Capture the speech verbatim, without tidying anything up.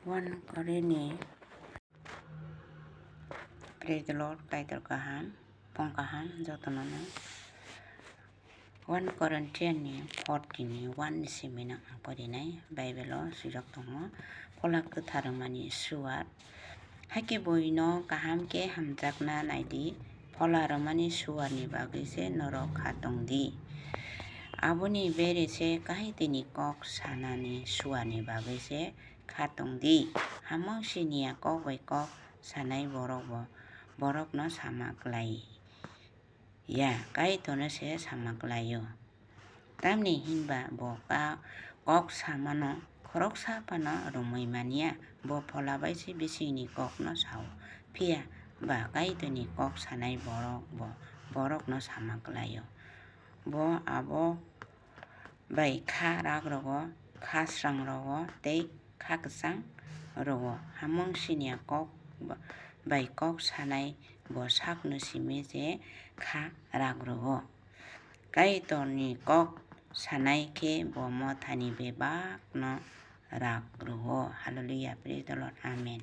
One Korinthni, praise the Lord, Kaitor kaham, pong kaham, jotono no. One Corinthian ni forty ni one ni simi no ang porinai, Bible o swijak tongo, Phola kwthar rwmani suar. Hakhe boino kaham khe hamjakna naidi, phola rwmani suarni bagwi se norok kha tongdi. Aboni bere se Kaitorni kok sanani suarni bagwi se kha tongdi. Hamang siniya kok bai kok sanai borok bo borokno sama klai ya, Kaitorno se sama klai-o. Tamni hinba bo ka-, kok samano khoroksa phano romwi manya, bo phola bai se bisingni kokno sao, phiya ba Kaitorni kok sanai borok bo borokno sama klai-o. Bo abo bai kha rak rogo, kha srang rogo tei kha kwchang rogo. Hamang siniya kok ba-, bai kok sanai bo sakno simi je kha rak rogo. Kaitorni kok sanai khe bo mothani bebakno rak rogo. Hallelujah, praise the Lord, amen.